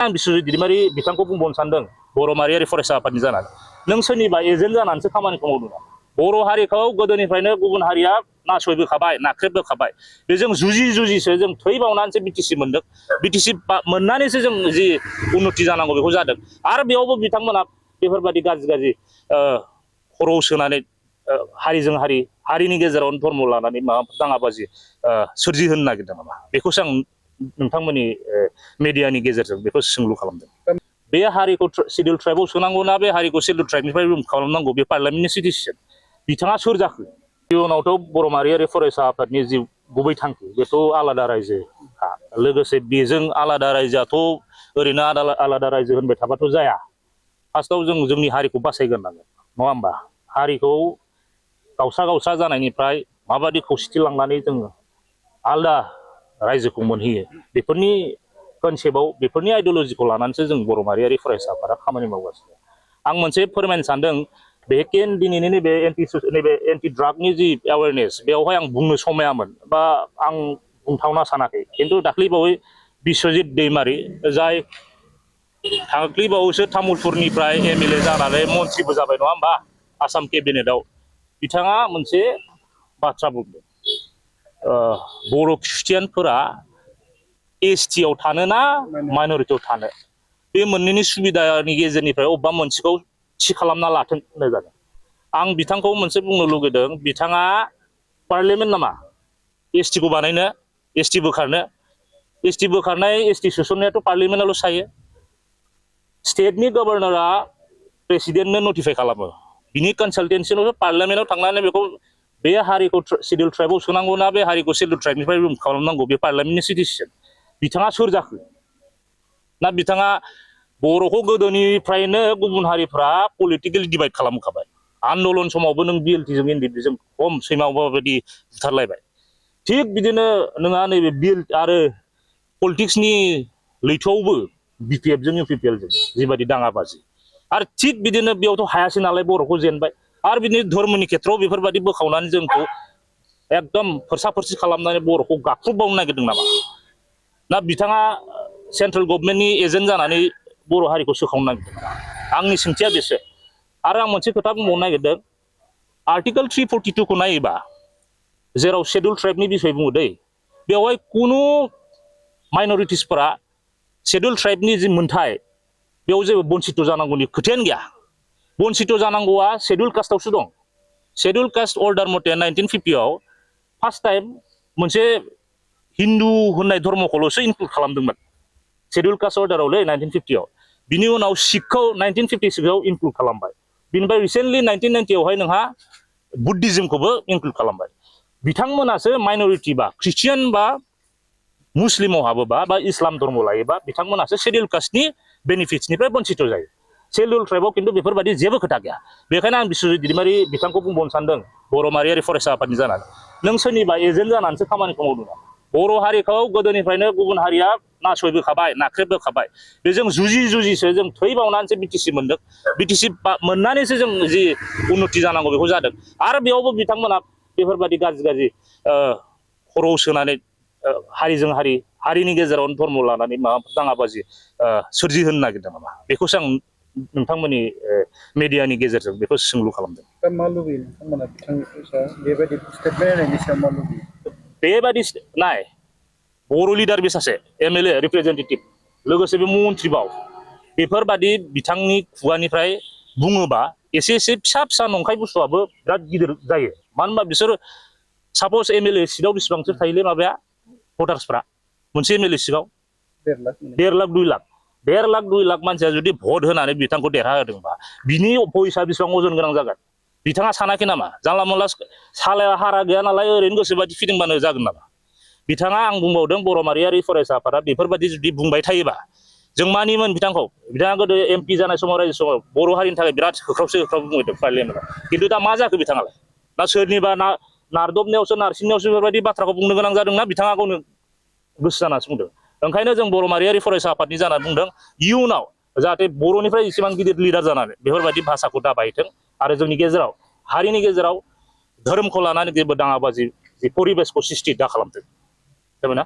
आं बिश्वजित दैदेनगिरि बिथांखौ बुंबावनो सानदों बर' माहारियारि फरायसा आफादनि जानानै नों सोरनिबा एजेन्ट जानानैसो खामानिखौ मावदों बर' हारिखौ गोदोनिफ्रायनो गुबुन हारिया नासयबोखाबाय नाख्रेबबोखाबाय बेजों जुजिसो जों थै बावनानैसो बिटिसि मोनदों बिटिसि मोननानैसो जों जि उन्नति जानांगौ बेखौ जादों आरो बेयावबो बिथांमोना बेफोरबायदि गाज्रि खर'आव सोनानै हारिजों हारिनि गेजेरावनो धर्म लानानै माबा दाङाबाजि सोरजिहोनो नागिरदों नामा बेखौसो आं नोंथांमोननि मिडियानि गेजेरजों बेखौ सोंलु खालामदों बे हारिखौ सिडिउल ट्राइबआव सोनांगौना बे हारिखौ सिडिउल ट्राइबनिफ्राय रिमुभ खालामनांगौ बे पार्लियामेन्टनि डिसिसन बिथाङा सोर जाखो इयुनावथ' बर' माहारियारि फरायसा आफादनि जि गुबै थांखि बेथ' आलादा रायजो लोगोसे बेजों आलादा रायजोआथ' ओरैनो आलादा रायजो होनबाय थाबाथ' जाया फार्स्टआव जों जोंनि हारिखौ बासायग्रोनांगोन नङा होमबा हारिखौ गावसा जानायनिफ्राय माबायदि खौसेथि लांनानै जोङो आलादा रायजोखौ मोनहैयो बेफोरनि कनसेप्टआव बेफोरनि आइडियलजिखौ लानानैसो जों बर' माहारियारि फरायसा आफादा खामानि मावगासिनो आं मोनसे फोरमायनो सानदों बेखेन दिनैनि नैबे एन्टि ड्रागनि जि एवेयारनेस बेवहाय आं बुंनो समायामोन बा आं बुंथावना सानाखै खिन्थु दाख्लैबावै बिश्वजित दैमारि जाय दाख्लैबावैसो तामुलपुरनिफ्राय एमएलए जानानै मन्थ्रिबो जाबाय नङा होमबा आसाम केबिनेटआव बिथाङा मोनसे बाथ्रा बुंदों बर' ख्रिस्टियानफोरा एसटि आव थानो ना माइनरिटियाव थानो बे मोननैनि सुबिदानि गेजेरनिफ्राय अबेबा मोनसेखौ थि खालामना लाथों होननाय जादों आं बिथांखौ मोनसे बुंनो लुगैदों बिथाङा पार्लियामेन्ट नामा एसटिखौ बानायनो एसटि बोखारनाय एसटि सोसननायाथ' पार्लियामेन्टआवल' सायो स्टेटनि गभर्नरा प्रेसिडेन्टनो नटिफाइ खालामो बिनि कनसालटेन्सियावसो पार्लियामेन्टआव थांनानै बेखौ बे हारिखौ सिडिउल ट्राइबआव सोनांगौ ना बे हारिखौ सिडिउल ट्राइबनिफ्राय रिमुभ खालामनांगौ बे पार्लियामेन्टनि डिसिसन बिथाङा सोर जाखो ना बिथाङा बर'खौ गोदोनिफ्रायनो गुबुन हारिफ्रा पलिटिकेलि डिभाइड खालामखाबाय आन्दलन समावबो नों बिएलटिजों एनडिएफबिजों खम सैमाबा बायदि बुथारलायबाय थिग बिदिनो नोंहा नैबे बिएल आरो पलिटिक्सनि लैथोआवबो बिपिएफजों इउपिपिएलजों जिबायदि दाङाबाजि आरो थिग बिदिनो बेयावथ' हायासै नालाय बर'खौ जेनबाय आरो बिदिनो धर्मनि खेथ्रआव बेफोरबायदि बोखावनानै जोंखौ एकदम फोरसा खालामनानै बर'खौ गाख्रुबबावनो नागिरदों नामा ना बिथाङा सेन्ट्रेल गभर्नमेन्टनि एजेन्ट जानानै बर' हारिखौ सोखावनो नागिरदों आंनि सोंथिया बेसो आरो आं मोनसे खोथा बुंबावनो नागिरदों आर्टिकेल 342 खौ नायोबा जेराव शेड्युल ट्राइबनि बिसय बुङो दै बेवहाय खुनु माइनरिटिसफोरा शेड्युल ट्राइबनि जि मोनथाय बेयाव जेबो बन्सित जानांगौनि खोथायानो गैया बन्सित जानांगौआ शेड्युल कास्टआवसो दं शेड्युल कास्ट अर्डार मथे 1950 आव फार्स्ट टाइम मोनसे हिन्दु होननाय धर्मखौल'सो इनक्लुड खालामदोंमोन शेड्युल कास्ट अर्डारावलै 1950 आव बिनि उनाव सिखखौ 1956 आव इनक्लुड खालामबाय बिनिफ्राय रिसेन्टलि 1990 आवहाय नोंहा बुद्धिज्मखौबो इनक्लुड खालामबाय बिथांमोनासो माइनरिटि बा ख्रिस्टियान बा मुस्लिमाव हाबोबा बा इस्लाम धर्म लायोबा बिथांमोनासो शेड्युल कास्टनि बेनिफिट्सनिफ्राय बन्सित जायो शेड्युल ट्राइबआव खिन्थु बेफोरबायदि जेबो खोथा गैया बेखायनो आं बिश्वजित दैदेनगिरि बिथांखौ बुंबावनो सानदों बर' माहारियारि फरायसा आफादनि जानानै नों सोरनिबा एजेन्ट जानानैसो खामानिखौ मावदों बर' हारिखौ गोदोनिफ्रायनो गुबुन हारिया नासयबोखाबाय नाख्रेबबोखाबाय बेजों जुजिसो जों थै बावनानैसो बिटिसि मोनदों बिटिसि मोननानैसो जों जि उन्नति जानांगौ बेखौ जादों आरो बेयावबो बिथांमोना बेफोरबायदि गाज्रि खर'आव सोनानै हारिजों हारिनि गेजेरावनो धर्म लानानै माबा दाङाबाजि सोरजिहोनो नागिरदों नामा बेखौसो आं नोंथांमोननि मिडियानि गेजेरजों बेखौ सोंलु खालामदों दा मा लुबैयो नोंथांमोना बिथांनिफ्राय बेबायदि स्टेटमेन्ट होनायनि सायाव मा लुबैयो बेबायदि नाय बर' लिडार बे सासे एमएलए रिप्रेजेन्टेटिभ लोगोसे बे मन्थ्रिबाव बेफोरबादि बिथांनि खुगानिफ्राय बुङोबा एसे फिसा नंखाय बुस्थुआबो बिराद गिदिर जायो मानो होनबा बिसोर सापज एमएलए सिटआव बेसेबांसो थायोलै माबाया भटार्सफ्रा मोनसे एमएलए सिटआव 1.5 लाख 2 लाख मानसिया जुदि भट होनानै बिथांखौ देरहाहोदोंबा बिनि भइसआ बेसेबां अजन गोनां जागोन बिथाङा सानाखै नामा जानला मोनला सालाया हारा गैया नालाय ओरैनो गोसोबादि फिदिंबानो जागोन नामा बिथाङा आं बुंबावदों बर' माहारियारि फरायसा आफादा बेफोरबायदि जुदि बुंबाय थायोबा जों मानिमोन बिथाङा गोदो एमपि जानाय समाव रायजो समाव बर' हारिनि थाखाय बिराद होख्राव बुंदों पार्लियामेन्टआव खिन्थु दा मा जाखो बिथाङालाय ना सोरनिबा नारदबनायावसो नारसिननायावसो बेफोरबायदि बाथ्राखौ बुंनो गोनां जादोंना बिथाङा गावनो गोसो जानासो बुंदों ओंखायनो जों बर' माहारियारि फरायसा आफादनि जानानै बुंदों इयुनाव जाहाथे बर'निफ्राय एसेबां गिदिर लिडार जानानै बेफोरबायदि भाषाखौ दाबायथों आरो जोंनि गेजेराव हारिनि गेजेराव धोरोमखौ लानानै जेबो दाङाबाजि परिबेसखौ सृष्टि दा खालामथों जाबायना